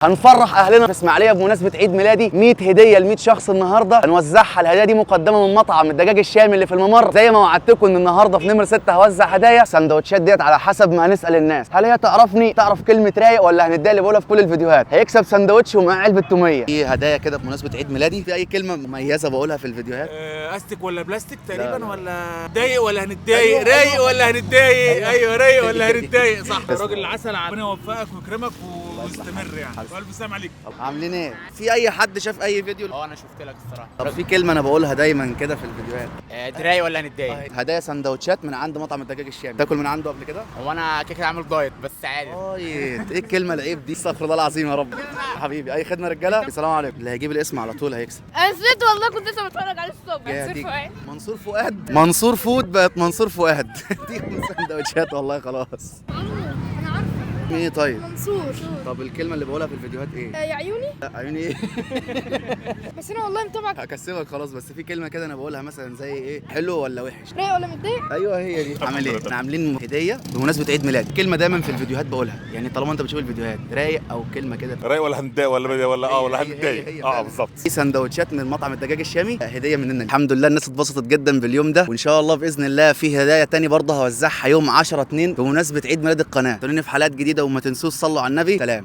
هنفرح اهلنا في اسماعيليه بمناسبة عيد ميلادي. 100 هديه ل 100 شخص النهارده هنوزعها. الهدايا دي مقدمه من مطعم الدجاج الشامي اللي في الممر. زي ما وعدتكم ان النهارده في نمره 6 هوزع هدايا. السندوتشات ديت على حسب ما هنسال الناس، هل هي تعرفني، تعرف كلمة رايق ولا هنديها اللي بقولها في كل الفيديوهات. هيكسب سندوتش ومعاه علبة توميه. في هدايا كده بمناسبة عيد ميلادي. في اي كلمة مميزة بقولها في الفيديوهات؟ استك ولا بلاستيك تقريبا؟ لا. ولا ضايق ولا هنتضايق؟ أيوة، رايق أيوة. ولا هنتضايق؟ ايوه رايق ولا هنتضايق، صح. تسلم. راجل العسل، ربنا يوفقك ويكرمك واستمر يعني. والف سلام عليك. عاملين ايه؟ في اي حد شاف اي فيديو؟ اه انا شفت لك الصراحة. طب في كلمة انا بقولها دايما كده في الفيديوهات. رايق ولا هنتضايق؟ هدايا سندوتشات من عند مطعم الدجاج الشامي. تاكل من عنده قبل كده؟ هو انا كده كده عامل دايت بس عادي. diet ايه الكلمة العيب دي؟ استغفر الله العظيم يا رب. حبيبي اي خدمة رجاله. السلام عليكم. اللي هيجيب الاسم على طول هيكسب. انا نسيت والله، كنت لسه بتفرج عليه الصبح. يا منصور ديك. فؤاد. منصور فؤاد. منصور food بقت منصور فؤاد. دي سندوتشات والله خلاص. انا عارفه. ايه طيب؟ منصور. طب الكلمة اللي بقولها في الفيديوهات ايه؟ يا عيوني. لا عيوني ايه؟ بس انا والله متابعك. هكسبك خلاص. بس في كلمة كده انا بقولها مثلا زي ايه؟ حلو ولا وحش؟ رايق ولا متضايق؟ ايوه هي دي. عامل ايه؟ احنا عاملين هديه بمناسبة عيد ميلادي. كلمة دايما في الفيديوهات بقولها، يعني طالما انت بتشوف الفيديوهات رايق او كلمة كده. رايق ولا هنتضايق ولا اه ولا هي- هي- هنتضايق؟ هي اه فعلا. بالظبط. في سندوتشات من مطعم الدجاج الشامي هديه مننا. الحمد لله الناس اتبسطت جدا باليوم ده، وان شاء الله باذن الله في هدايا تاني برضه هوزعها يوم 10/2 بمناسبة عيد ميلاد القناة. استنوني في حلقات جديدة، وما تنسوش صلوا على النبي. سلام.